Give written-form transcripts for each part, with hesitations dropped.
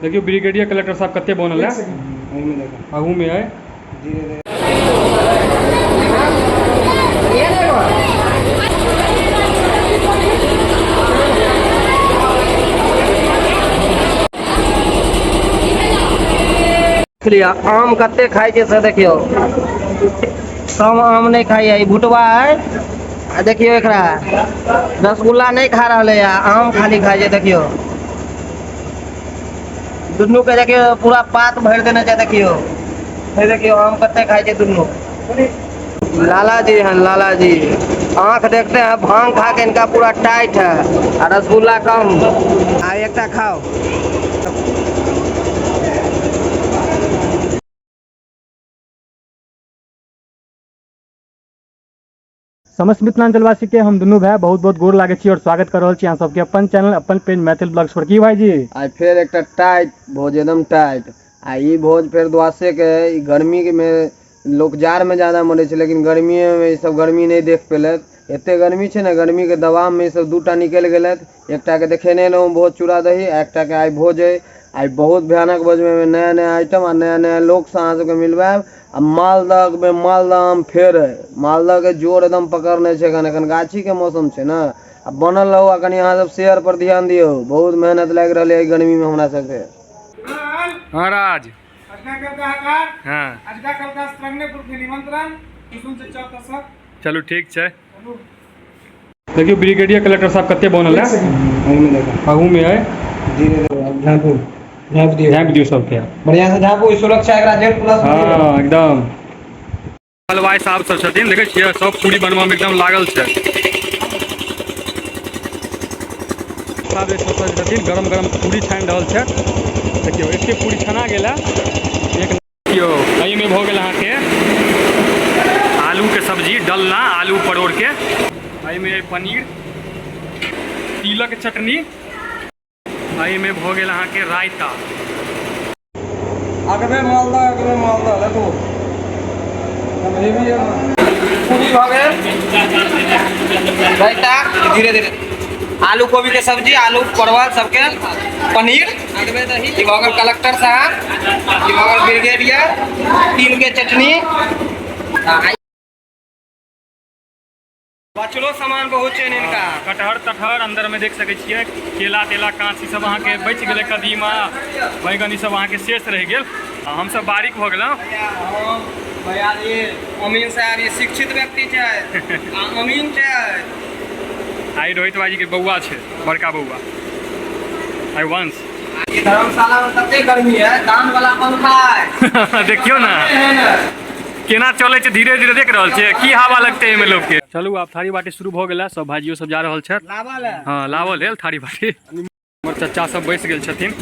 देखियौ brigadier collector साहब कते बनल है आगू में है। लिअ आम कते खाइ छै से देखियौ, सब आम नहि खाइए। ई भुटवा है आ देखियौ एकरा रसगुल्ला नहि खा रहलै है, आम खाली खाइ छै। देखियौ दुनू के, देखियौ पूरा पात भरि देने छै। देखियौ हे, देखियौ आम कते खाइ छै दुनू। लाला जी हैं, लाला जी आंख देखते हैं, भांग खा के इनका पूरा टाइट है आ रसगुल्ला कम। आ एकटा खाओ। समस्त मिथिलांचलवासी के हम दुनू भाई बहुत बहुत गोर लागै छी और स्वागत कर रहल छी अहाँ सबके अपन चैनल अपन पेज मैथिल ब्लॉग्स पर। की भाईजी, आइ फेर एकटा टाइट भोज, एकदम टाइट। आ ई भोज फेर द्वासे के। ई गर्मी में लोक जाड़मे जादा मरै छै, लेकिन गर्मिएमे ई सब गर्मी नहि देख पेलथि। एते गर्मी छै ने, गर्मीके दबावमे ई सब दूटा निकलि गेलथि। एकटाके देखेने रहौं भोज चूड़ा दही, आ एकटाके आइ भोज अइ। आइ बहुत भयानक भोजमे नया नया आइटम आ नया नया लोकसँ अहाँ सबके मिलबायब। आ मालदहमे मालदह आम फेर अइ, मालदहके जोर एकदम पकड़ने छै एखन। एखन गाछीके मौसम छै ने। आ बनल रहू आ कनि अहाँ सब शेयर पर ध्यान दियौ। बहुत मेहनत लागि रहल अइ गर्मीमे हमरा सबके। महाराज हाँ चलू ठीक छै। देखियौ ब्रिगेडियर कलेक्टर साहब कते बनल है आगू में है। झाँपू, झाँपि दियौ। झाँपि दियौ सबके। बढ़िया से झाँपू, सुरक्षा एकरा जेड प्लस। हाँ एकदम। हलवाई साहब सब छथिन, देखै छियै सब पूरी बनबा में एकदम लागल छै। साहब जे सब छथिन गरम गरम पूरी छानि रहल छै। देखियौ एते पूरी छना गेल है। एक देखियौ एहिमे भऽ गेल अहाँके आलूके सब्जी, डलना आलू परोड़के, एहिमे पनीर, तिलक चटनी, एहिमे भऽ गेल अहाँके रायता। अगबे मालदह, अगबे मालदह, देखू पूरी भऽ गेल, रायता, धीरे धीरे आलू कोबी के सब्जी, आलू परवल सबके, पनीर। ई भऽ गेल कलेक्टर साहब, ई भऽ गेल ब्रिगेडियर, तिल के चटनी। बचलो सामान बहुत छै इनका। कटहर तटहर अंदर में देख सकै छियै, केला तेला काँच ई सब अहाँके बचि गेलै, कदीमा बैगन ई सब अहाँके शेष रहि गेल। आ हमसब बारीक भऽ गेलहुँ। भैया जी, अमीन साहब, ई शिक्षित व्यक्ति छै आ अमीन छै। आइ रोहित भाईजी के बौआ छै, बड़का बौआ, आइ वंश। ई धर्मशाला में तते गर्मी है, दान वाला पंखा है। देखियौ ने केना चलै छै, धीरे धीरे देख रहल छियै की हवा लगतै एहिमे लोक के। चलू आब थारी बाटी शुरू भऽ गेल है, सब भाइजियो सब जा रहल छथि। लावल है। हाँ लावल लेल थारी बाटी। हमर चचा सब बैस गेल छथिन।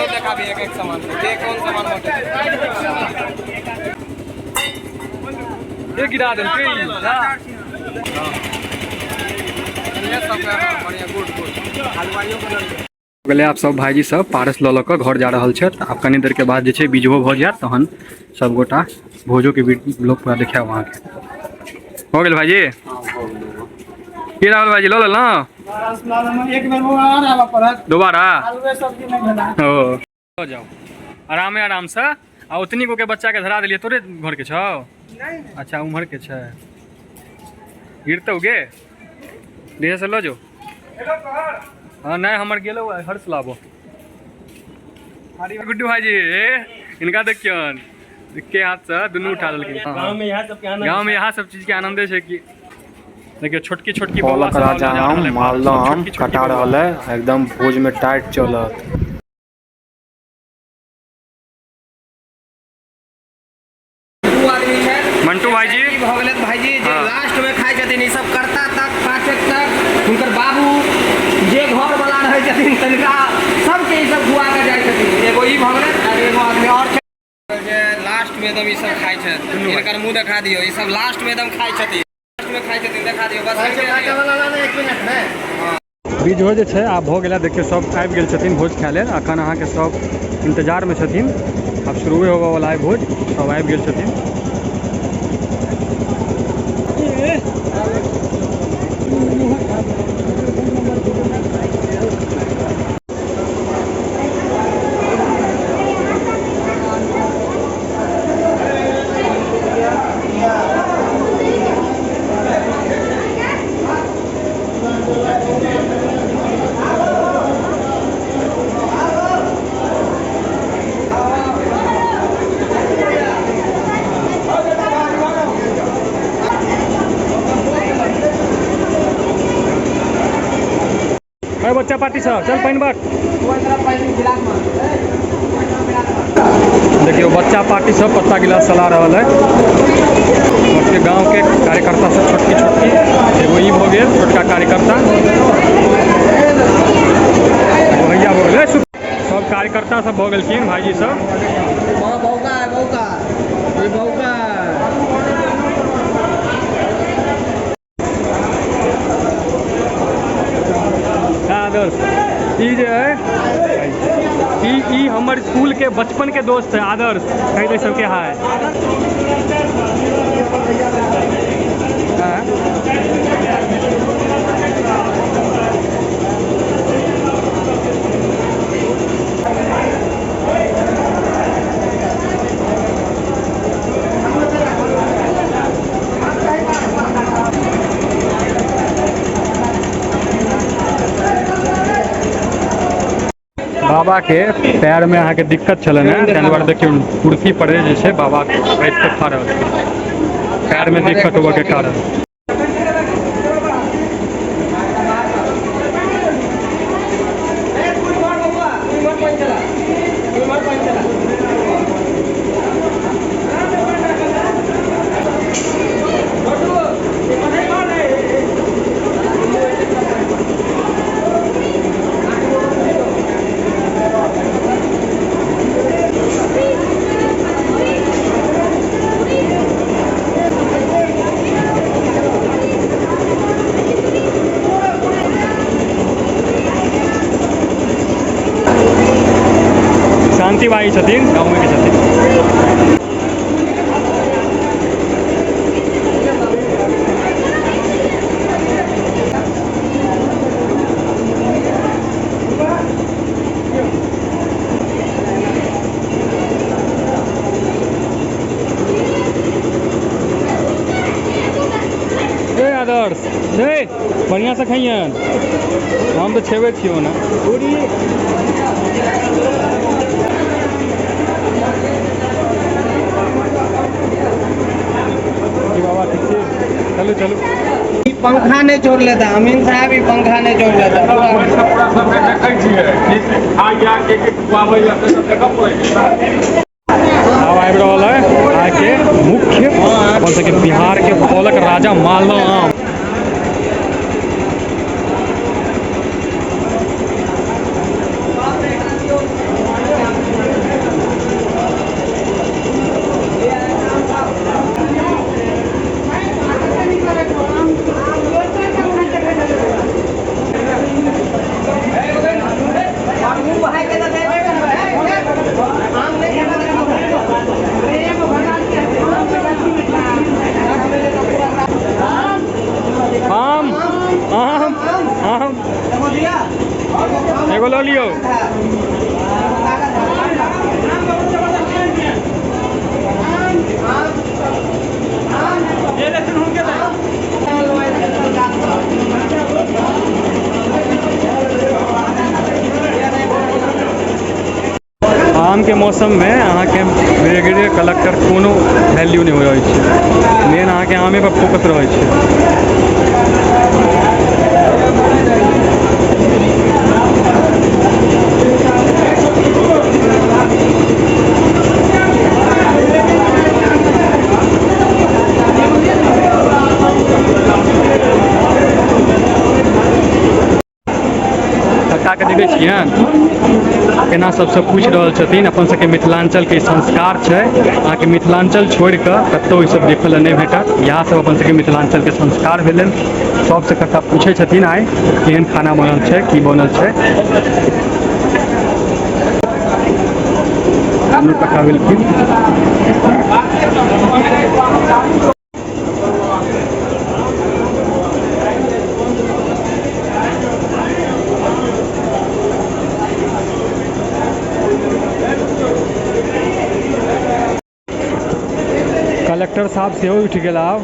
देखाबी एक एक सामान के कौन सामान बटे। ये गिरा देलकै। बढ़िया, गुड गुड। हलवाइयों के गेलै। आब सब भाईजी सब पारस लऽ लऽ कऽ घर जा रहल छथि। आब कनी देरके बाद जे छै बीजहो भऽ जायत, तहन सब गोटा भोजोके ब्लॉग पूरा देखायब अहाँके। हो गेल भाईजी? की राहुल भाईजी लऽ लेलहुँ दोबारा? ओ जाओ आरामे आरामसँ। आ ओतनी गो के बच्चाके धरा देलियै। तोरे घरके छौ? अच्छा उम्हर के छै। गिरतौ गे, धीरे से लऽ जो। हाँ नहीं हमर गेलो हर्ष लाबो। गुड्डू भाईजी इनका देखियौन के हाथ से दुनू उठा देलखिन। गाँव में इएह सब चीज के आनंदे छै कि देखियौ छोटकी छोटकी बौआ पलक सब राजा लऽ जा आम रहल है। मालदह आम छोटकी छोटकी कटा बौआ। रहल है, एकदम भोज में टाइट चलत। दू आदमी छै। मंटू भाईजी। ई भऽ गेलै भाईजी जे हाँ। लास्ट में खाइ छथिन। ई सब करता तक पाचक तक हुनकर बाबू जे घर वाला रहै छथिन तनिका सबके ई सब खुआ के जाइ छथिन। एगो ई भऽ गेलै आ एगो आदमी और छै जे लास्ट में एकदम ई सब खाइ छथिन। हिनकर मुंह देखा दियौ। ई सब लास्ट में एकदम खाइ छथिन, लास्ट में खाइ छथिन, देखा दियौ बस। बीजहो जे छै आब भऽ गेला। देखियौ सब आबि गेल छथिन भोज खाय लेल। अखन अहाँके सब इंतजारमे छथिन, आब शुरुए होबऽवला है भोज, सब आबि गेल छथिन। अरे बच्चा पार्टी सब चल पानि बाट। देखियौ बच्चा पार्टी सब पत्ता गिलास चला रहल है। सबके गांव के कार्यकर्ता सब छोटकी छोटकी, एगो ई भऽ गेल छोटका कार्यकर्ता, एगो भैया भऽ गेल, सब कार्यकर्ता सब भऽ गेलखिन भाईजी सब। बौका है, बौका। ई बौका है। हाँ दोस्त, ई जे है ई हमर स्कूल के बचपन के दोस्त है आदर्श, कहि दे सबके हाय। हाँ। बाबा के पैर में अहाँके दिक्कत छलनि हेँ, ताहि दुआरे देखियौ कुर्सी पर जे छै बाबा बैठ कऽ खा रहल छथिन, पैर में दिक्कत होबऽ के कारण। शांति भाई छथिन, गाँव के छथिन। ए आदर्श, ए बढ़िया से खाइयन, हम तो छेबे छियो ना। जी बाबा ठीक छी, चलू चलू। ई पंखा नहीं छोड़ लेता अमीन साहब, ई पंखा नहीं छोड़ लेता। पूरा सब देखै छियै आ के के खुआबै या से सब देखऽ पड़ै छै। आब आबि रहल है अहाँके मुख्य अपन सबके बिहार के फलक राजा मालदह आम। आम आम आम एगो लऽ लियौ। आम के मौसम में अहाँके ब्रिगेडियर कलेक्टर कोनो वैल्यू नहीं होइ छै, मेन अहाँके आमे पर फोकस रहै छै। कक्का के देखै छियनि केना सबसँ पूछि रहल छथिन। अपन सबके मिथिलांचल के संस्कार छै, अहाँके मिथिलांचल छोड़ि कऽ कतहु ई सब देखै लए नहि भेटत। इएह सब अपन सबके मिथिलांचल के संस्कार भेलनि। सबसँ कक्का पूछै छथिन आइ केहन खाना बनल छै, की बनल छै। दुनू कक्का भेलखिन। कलेक्टर साहब सेहो उठि गेला आब।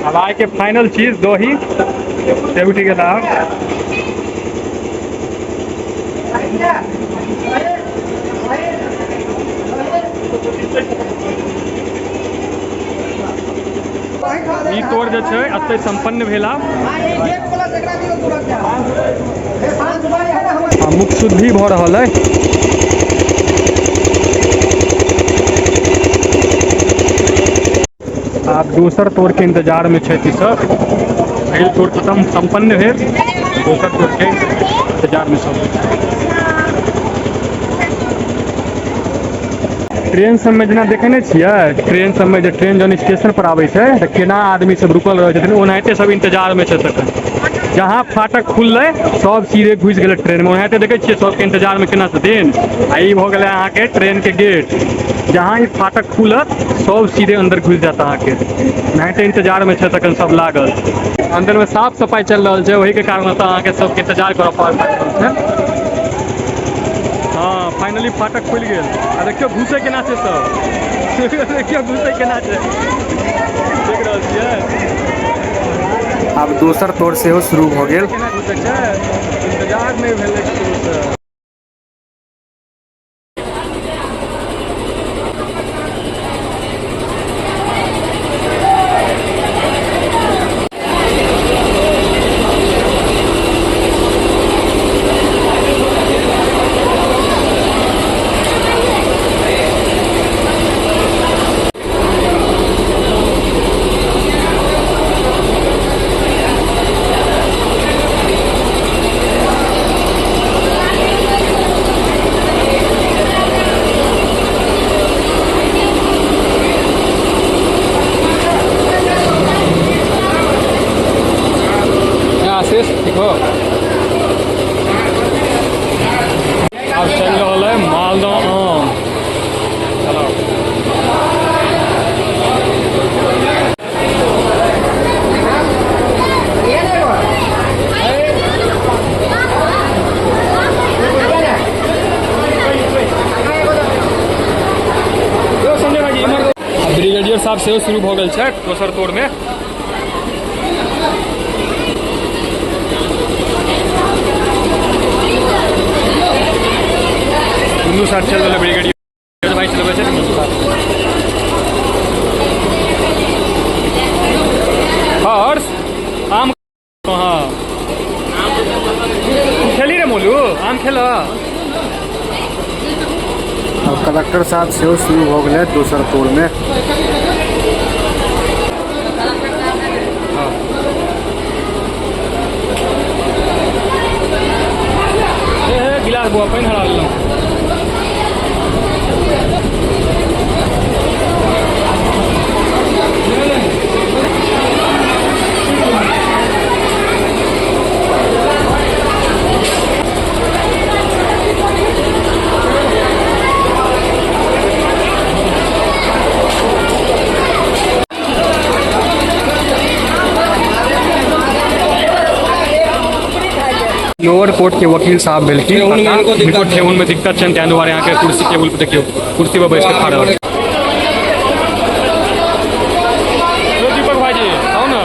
अब आइ के फाइनल चीज दही से उठि गेला आब। ई तोड़ जे छै एतै सम्पन्न भेला। आ मुख शुद्धि भऽ रहल अइ। आब दोसर तोड़ के इंतजार में छथि सब। पहिल तोड़ खत्म सम्पन्न भेल, दोसर तोड़ के इंतजार में सब। ट्रेन सब में जेना देखे नहि छियै, ट्रेन सब में जे ट्रेन जहन स्टेशन पर आबै छै तऽ केना आदमी सब रुकल रहै छथिन, ओनाहिते सब इंतजार में छथि। तखन जहाँ फाटक खुललै सब सीधे घुसि गेलै ट्रेन में। ओनाहिते देखै छियै सबके इंतजार में केना छथिन। आ ई भऽ गेलै अहाँके ट्रेन के गेट, जहाँ ई फाटक खुलत सब सीधे अंदर घुसि जायत अहाँके। ओनाहिते इंतजार में छै तखन सब लागल। अंदर में साफ सफाई चलि रहल छै, ओही के कारण एतऽ अहाँके सबके इंतजार करऽ पड़ि रहल छै। हाँ, फाइनली फाटक खुलि गेल। आ देखियौ घुसै केना छै सब। देखियौ घुसै केना छै, देख रहल छियै। आब दोसर तोड़ सेहो शुरू भऽ गेल। केना घुसै छै, इंतजार नहि भेलै ककरोसँ। आशीष ठीक हो। आब चलि रहल है मालदह आम। चलो ब्रिगेडियर साहब सेहो शुरू भऽ गेल छै दोसर तोड़ में। दुनू साइड चलि रहलै ब्रिगेडियर भाई चलबै छै दुनू साइड। हर्ष आम कहाँ खेली रे मोलू, आम खेल। आब कलेक्टर साहब सेहो शुरू भऽ गेलै दोसर तोड़ में। गिलास बौआ पानि हरा लेलहुँ। लोअर कोर्ट के वकील साहब भेलखिन, हुनको ठेहुन में दिक्कत छनि, ताहि दुआरे अहाँके कुर्सी टेबुल पर देखियौ कुर्सी पर बैस के खा रहल छथिन। दीपक भाईजी आउ ने।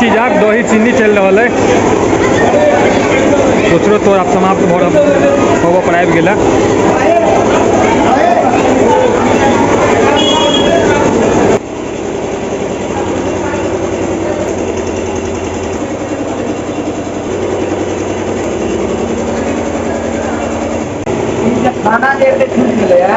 चीज आब दही चीनी चलि रहल अइ। दोसरो तोर आब समाप्त भऽ रहल होबऽ पर आबि गेल। खाना जे एते छूटि गेलैए,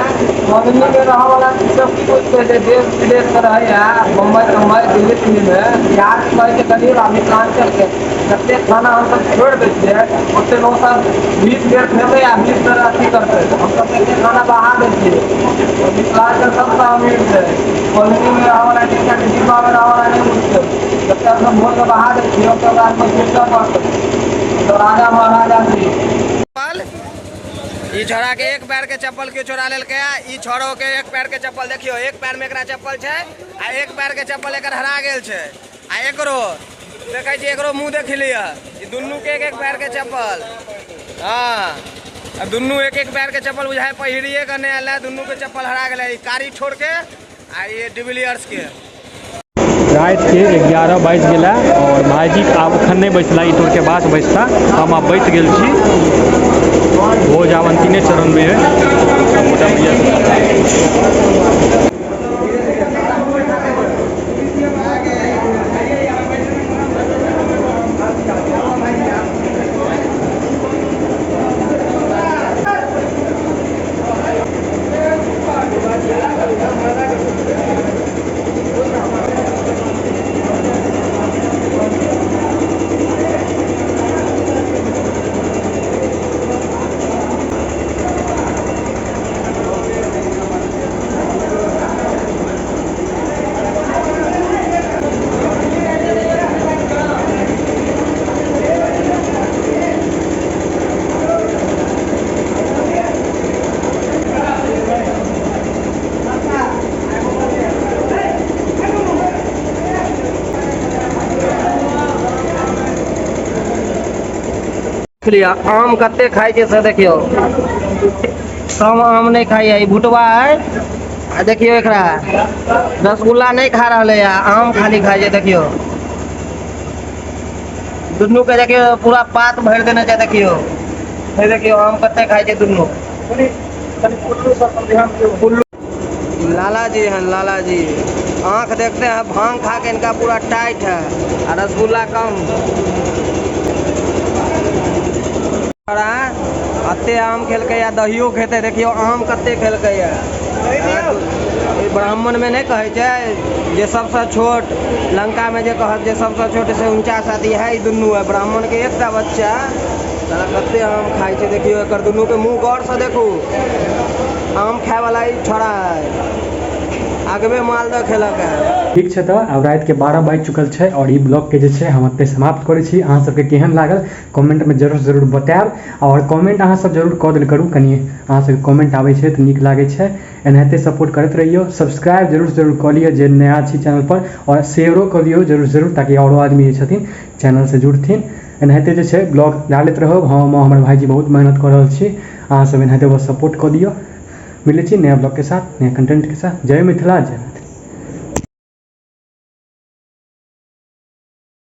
कॉलोनीमे रहऽवला सब की बुझतै जे देश विदेशमे रहैए, बम्बई तम्बई दिल्ली तिल्लीमे, बिहारके कहै छै गरीब आ मिथिलाञ्चलके जतेक खाना हमसब छोड़ि दै छियै ओतेक ओसब 20 बेर खेबै आ 20 बेर अथी करतै। हमसब एते खाना बहा दै छियै। मिथिलाञ्चल सबसँ अमीर छै। कॉलोनीमे रहऽवला डिब्बामे रहऽवला नहि बुझतै। जते हमसब भोजके बहा दै छियै ओते ओकरा सोचऽ पड़तै। तऽ राजा महाराजा छी। ई छोड़ा के एक पैर के चप्पल क्यों चोरा लेलकै? ई छोड़ो के एक पैर के चप्पल देखियो, एक पैर में एकरा चप्पल छै आ एक पैर के चप्पल एकर हरा गेल छै। आ एकरो देखै छी, एकरो मुंह देख लिअ, ई दुनू के एक एक पैर के चप्पल। हाँ, आ दुनू एक एक पैर के चप्पल बुझाय पहिरिए के नहि आयल, दुनू के चप्पल हरा गेलै, ई कारी ठोर के आ ई डिविलियर्स के। राति के 11 बाजि गेला और भाईजी आब एखन नहि बैसला, ई तोड़ के बाद बैसता। हम आब बैस गेल छी। भोज आब अंतिमे चरण में है। सब गोटा भैया सब। लिअ, आम कते खाइ छै से देखियौ। सब आम नहि खाइए, ई भुटबा है आ देखियौ एकरा रसगुल्ला नहि खा रहलै है, आम खाली खाइ छै। देखियौ दुनू के, देखियौ पूरा पात भरि देने छै। देखियौ हे, देखियौ आम कते खाइ छै दुनू। कुल्लू लाला जी हैं, लाला जी आंख देखते हैं, भांग खा के इनका पूरा टाइट है आ रसगुल्ला कम। अते आम खेलकै या दहियो खेतै। देखियौ आम कते खेलकै या। ई ब्राह्मण में नहि कहै छै जे सबसँ छोट, लंका में जे कहत जे सबसँ छोट से 49 आदि है, ई दुनू है ब्राह्मण के एकटा बच्चा। साला कते आम खाइ छै। देखियौ एकर दुनू के मुँह गौर से देखू। आम खाय वाला ई छोड़ा है, आगवे मालदह खेलक है। ठीक छै, तऽ आब रातिके 12 बाजि चुकल छै और ई ब्लॉग के जे छै हम एतहि समाप्त करै छी। अहाँ सबके केहन लागल कमेंटमे जरूर जरूर बतायब और कमेंट अहाँ सब जरूर कऽ देल करू। कनि अहाँ सबके कमेंट आबै छै तऽ नीक लागै छै। एनाहिते सपोर्ट करैत रहियौ। सब्सक्राइब जरूर जरूर कऽ लिअ जे नया छी चैनल पर और शेयरो कऽ दियौ जरूर जरूर, ताकि औरो आदमी जे छथिन चैनल से जुड़थिन। एनाहिते जे छै ब्लॉग डालैत रहब। हम हमर भाईजी बहुत मेहनत कऽ रहल छी। अहाँ सब एनाहिते बस सपोर्ट कऽ दियौ। मिलै छी नया ब्लॉग के साथ, नया कंटेंट के साथ। जय मिथिला, जय।